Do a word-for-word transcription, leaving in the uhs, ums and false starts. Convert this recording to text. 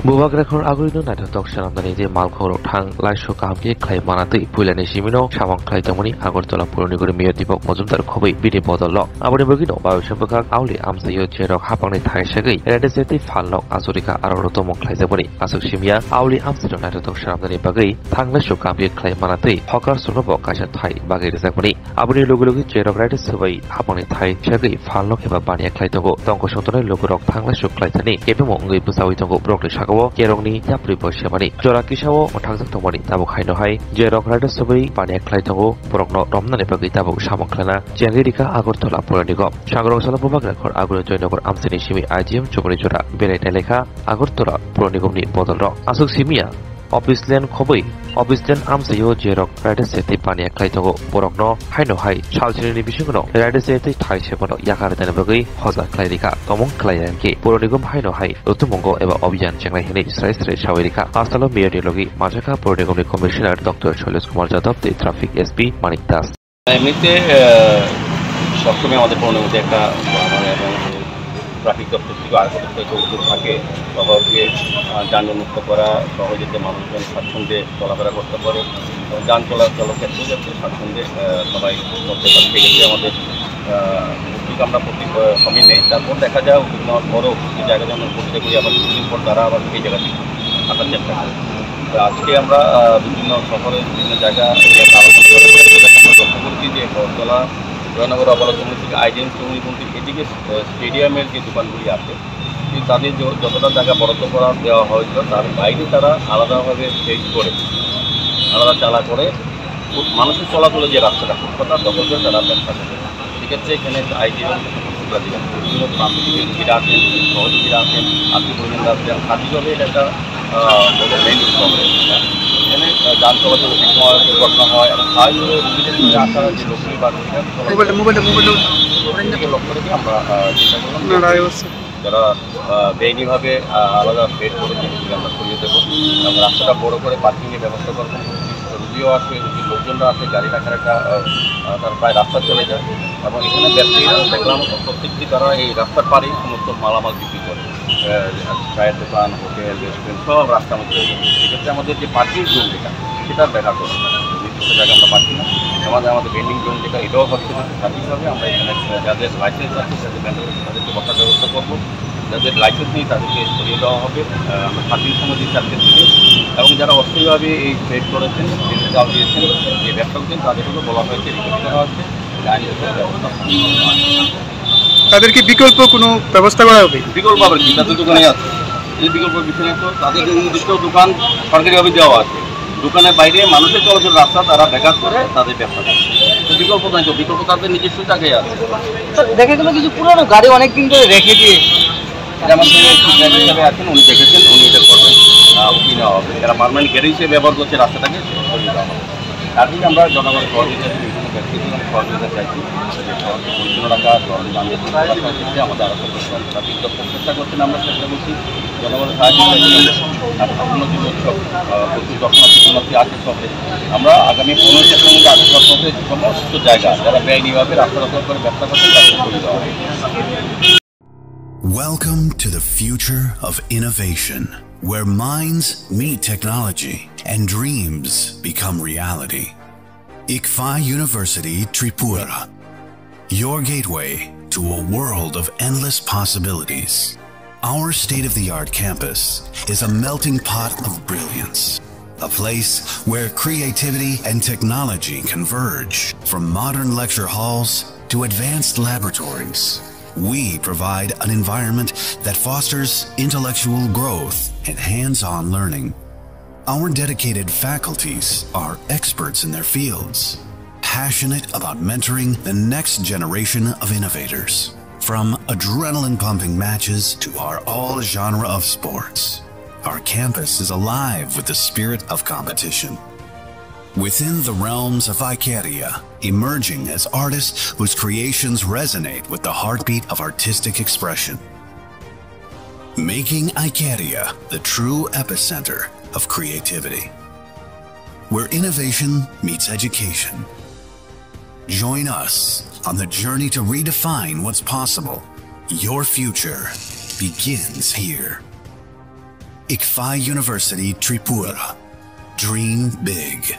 Bubagra khor agurino naithotok swnamnani tei malkhorok thang laisok kaham khe khlai mana twi puilani simino samung khlai tongmani Agartala Purani guri Mayor Deepak Majumdar khobwi bini bodolno. Aboni bagwino Bawisong bwkhak auli amchaio jerok hapangni thai segwi Reddy Chetty phalnok achorika aro rotomung khlaijakmani aswk simya auli amchaino naithotok swnamnani bagwi thang laisok kaham khe khlai mana twi hokar songnobo kaisa thai bagwi rwjakmani. Aboni logi logi jerok raida swbai hapangni thai segwi phalnok eba baniya khlai tongo. Tongkosong tongnai logorok thang laisok khlaithani kebengmo wngwi bwchaui tongo. Borokni sakao kerongni yapri bo semani jora kisao mwthangjak tongmani tabuk haino hai jerok raida swbai baniya khlai tongo, borokno romnani bagwi tabuk samung khlaina chengwi rikha Agartala Purani Nigam. Sangrong salo Bubagra khor agurino Joynagar amchaini simi I G M chumani jora belai nailekha Agartala Purani Nigamni bodolrok. Aswk simiya Office land khobwi, office land amchaio jerok raida se tei baniya khlai tongo. Borokno haino hai salchinini bisingono raida se tei thai sebano yakar rwnani bagwi hoja khlai rikha. Tomung khlai rang khe Purani Nigam haino hai rotomungo eba obhiyan chengnai hinwi srai srai sawi rikha. Hastalo Mayor ni logi manjakha Purani Nigamni Commissioner Doctor Shailesh Kumar Yadav tei Traffic S P Manik Das. এমনিতে, আহ, সবসময় আমাদের পৌর নিগমে একটা, আমার এবং ট্রাফিক দপ্তর থেকে আরো কতটা উদ্যোগ থাকে, সহজে, আহ, যানবাহন মুক্ত করা, সহজে যাতে মানুষজন স্বাচ্ছন্দ্যে চলাফেরা করতে পারে এবং যান চলাচলের ক্ষেত্রেও যাতে স্বাচ্ছন্দ্যে, আহ, সবাই চলতে পারে। সেক্ষেত্রে আমাদের, আহ, ঠিক আমরা প্রতি, আহ, সময় নেই। তারপর দেখা যায় উদ্যোগ নেওয়ার পরেও কিছু জায়গা যেমন পরিষ্কার করি, আবার কিছুদিন পর তারা আবার সেই জায়গাটি থাকার চেষ্টা করে। তো আজকে আমরা, আহ, বিভিন্ন শহরে বিভিন্ন জায়গা নিয়ে আলোচনা করে আমরা লক্ষ্য করছি যে বটতলা জয়নগর অবলা চৌমুহনী থেকে আইজিএম চৌমুহনী পর্যন্ত এদিকে, আহ, স্টেডিয়ামের যে দোকানগুলি আছে, এই তাদের য-, যতটা জায়গা বরাদ্দ করা দেওয়া হয়েছিল, তার বাইরে তারা আলাদাভাবে সেট করে, আলাদা চালা করে খুব মানুষের চলাচলের যে রাস্তাটা, ফুটপাতটা দখল করে তারা ব্যবসা করে। সেক্ষেত্রে এখানে একটা আইজিএম বিভিন্ন প্রান্তিক ব্যক্তিরা আছেন, সহযোগীরা আছেন, আত্মীয় পরিজনরা আছেন, সার্বিকভাবে এটা একটা, আহ, বড় মেইন রোড শহরে। এখানে, আহ, যান চলাচলে অনেক সময় দুর্ঘটনা হয় এবং স্বাভাবিকভাবে রুগীদের নিয়ে আসা যে লোকগুলি বা রুগীরা মোবাইলটা, মোবাইলটা, মোবাইলটা। দিকে লক্ষ্য রেখে আমরা, আহ, চেষ্টা করলাম যে যারা, আহ, বেআইনিভাবে, আহ, আলাদা সেট করেছে, সেগুলি আমরা সরিয়ে দেবো এবং রাস্তাটা বড় করে পার্কিংয়ের ব্যবস্থা করবো। রুগীও আসবে, রুগীর লোকজনরা আসে, গাড়ি রাখার একটা, আহ, আহ, তার প্রায় রাস্তা চলে যায় এবং এখানে ব্যবসায়ীরা দেখলাম প্রত্যেকটি তারা এই রাস্তার পাড়েই সমস্ত মালামাল বিক্রি করে। আহ, চায়ের দোকান, হোটেল, রেস্টুরেন্ট সব রাস্তার মধ্যে হয়ে গেছে। সেক্ষেত্রে আমাদের যে পার্কিং জোন যেটা, সেটার দেখা করবো। নির্দিষ্ট জায়গা আমরা পাচ্ছি না। আমাদের, আমাদের ভেন্ডিং জোন যেটা, এটাও হচ্ছে না। স্বাভাবিকভাবে আমরা এখানে যাদের লাইসেন্স আছে, যাদের ভেন্ডর আছে, তাদেরকে বসার ব্যবস্থা করবো। যাদের লাইসেন্স নেই, তাদেরকে সরিয়ে দেওয়া হবে। আহ, আমরা সাত দিন সময় দিচ্ছি আজকে থেকে। এবং যারা অস্থায়ীভাবে এই ট্রেড করেছেন, বিজনেস চালু দিয়েছেন, যে ব্যবসা করছেন, তাদেরকেও বলা হয়েছে, রিকোয়েস্ট করা হচ্ছে যে আইনগত ব্যবস্থা গ্রহণ করা হবে। তাদেরকে বিকল্প কোনো ব্যবস্থা করা হবে? বিকল্প আবার কি? তাদের দোকানে আছে। এই বিকল্প বিষয় তো তাদের নির্দিষ্ট দোকান সরকারিভাবে দেওয়া আছে। দোকানের বাইরে মানুষের চলাচল রাস্তা তারা ব্যাঘাত করে তাদের ব্যবসা করে। তো বিকল্প নাই তো, বিকল্প তাদের নিজস্ব জায়গায় আছে। স্যার, দেখা গেল কিছু পুরানো গাড়ি অনেক দিন ধরে রেখে দিয়ে। যেমন তিনি শিক্ষক হিসাবে আছেন, উনি দেখেছেন, উনি এটা করবেন, আহ, উনি নেওয়া হবে। যারা পার্মানেন্ট গাড়ি হিসেবে ব্যবহার করছে রাস্তাটাকে, সেটা সরিয়ে দেওয়া হবে। কাজেই আমরা জনগণের সহযোগিতা, বিভিন্ন ব্যক্তিদের সহযোগিতা চাইছি। পরিচ্ছন্ন রাখা, জল পানীয় রাখার ক্ষেত্রে আমাদের আরো সচেতন থাকা, বিজ্ঞপ্তি চেষ্টা করছেন, আমরা চেষ্টা করছি জনগণের সাহায্য করতে। আর উন্নতি উৎসব, আহ, প্রচুর দর্শনার্থী, পুণ্যার্থী আসে শহরে। আমরা আগামী পনেরো সেপ্টেম্বর আগে শহরের সমস্ত জায়গা, যারা বেআইনিভাবে রাস্তা দখল করে ব্যবসা করছে, তাদের খুলে দেওয়া হবে। Welcome to the future of innovation, where minds meet technology and dreams become reality. Ikfa University Tripura, your gateway to a world of endless possibilities. Our state-of-the-art campus is a melting pot of brilliance, a place where creativity and technology converge, from modern lecture halls to advanced laboratories. We provide an environment that fosters intellectual growth and hands-on learning. Our dedicated faculties are experts in their fields, passionate about mentoring the next generation of innovators. From adrenaline-pumping matches to our all-genre of sports, our campus is alive with the spirit of competition. Within the realms of Icaria, emerging as artists whose creations resonate with the heartbeat of artistic expression. Making Icaria the true epicenter of creativity, where innovation meets education. Join us on the journey to redefine what's possible. Your future begins here. ICFAI University Tripura. Dream big.